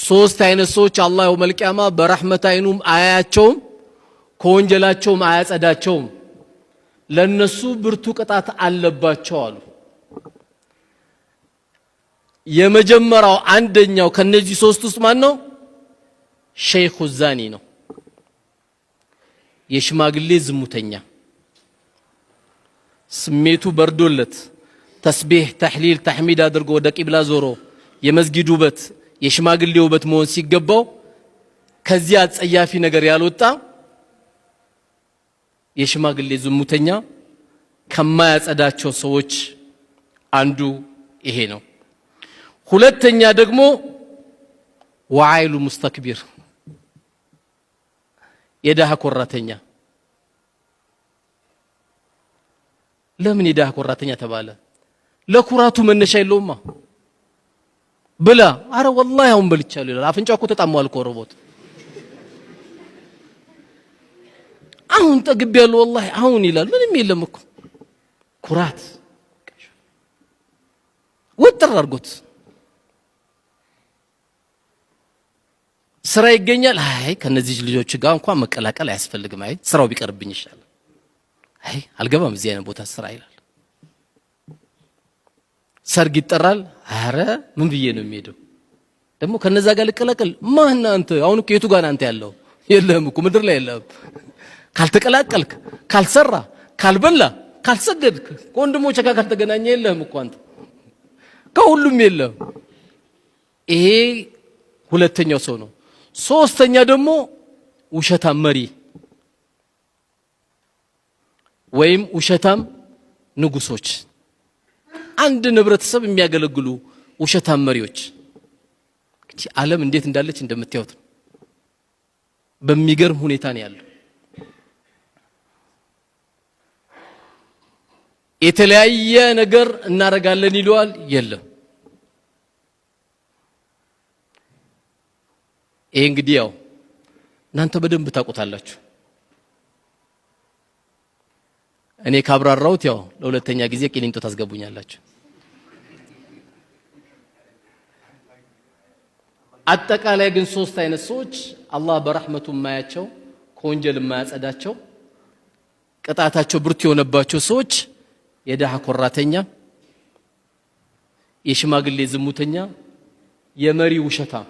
ሶስት አይነት ሰዎች አላህ يوم القيامة በረሕመት አይኑም አያያቸውም፣ ከወንጀላቸውም አያጸዳቸውም። ለነሱ ብርቱ ቅጣት አለባቸው አሉ። የመጀመሪያው አንደኛው ከነዚህ ሶስት ውስጥ ማን ነው? ሸይኹ ዛኒ ነው፣ የሽማግሌ ዝሙተኛ። ስሜቱ በርዶለት ተስቢህ፣ ተሕሊል፣ ተሕሚድ አድርጎ ወደ ቂብላ ዞሮ የመስጊድ ውበት የሽማግሌ ውበት መሆን ሲገባው ከዚያ አጸያፊ ነገር ያልወጣ የሽማግሌ ዝሙተኛ ከማያጸዳቸው ሰዎች አንዱ ይሄ ነው። ሁለተኛ ደግሞ ወዓይሉ ሙስተክቢር፣ የድሃ ኮራተኛ። ለምን የድሃ ኮራተኛ ተባለ? ለኩራቱ መነሻ የለውማ። ብላ፣ አረ ወላሂ አሁን በልቻለሁ ይላል። አፍንጫው እኮ ተጣሟል እኮ ሮቦት። አሁን ጠግቤያለሁ ወላሂ አሁን ይላል። ምንም የለም እኮ ኩራት ወጥር አድርጎት ስራ ይገኛል። አይ ከነዚህ ልጆች ጋር እንኳን መቀላቀል አያስፈልግም። አይ ስራው ቢቀርብኝ ይሻላል። አይ አልገባም እዚህ አይነት ቦታ ስራ ይላል። ሰርግ ይጠራል። አረ ምን ብዬ ነው የሚሄደው? ደግሞ ከነዛ ጋር ልቀላቀል? ማን አንተ? አሁን እኮ የቱ ጋር አንተ ያለው? የለህም እኮ ምድር ላይ የለህም። ካልተቀላቀልክ፣ ካልሰራ፣ ካልበላ፣ ካልሰገድክ፣ ከወንድሞች ጋር ካልተገናኘ የለህም እኮ አንተ። ከሁሉም የለህም። ይሄ ሁለተኛው ሰው ነው። ሶስተኛ ደግሞ ውሸታም መሪ ወይም ውሸታም ንጉሶች፣ አንድ ህብረተሰብ የሚያገለግሉ ውሸታም መሪዎች። እንግዲህ ዓለም እንዴት እንዳለች እንደምታዩት ነው። በሚገርም ሁኔታ ነው ያለው። የተለያየ ነገር እናደርጋለን ይለዋል፣ የለም። ይሄ እንግዲህ ያው እናንተ በደንብ ታውቁታላችሁ። እኔ ካብራራሁት ያው ለሁለተኛ ጊዜ ቂሊንጦ ታስገቡኛላችሁ። አጠቃላይ ግን ሶስት አይነት ሰዎች አላህ በረሕመቱ የማያቸው፣ ከወንጀል የማያጸዳቸው፣ ቅጣታቸው ብርቱ የሆነባቸው ሰዎች የድሃ ኮራተኛ፣ የሽማግሌ ዝሙተኛ፣ የመሪ ውሸታም።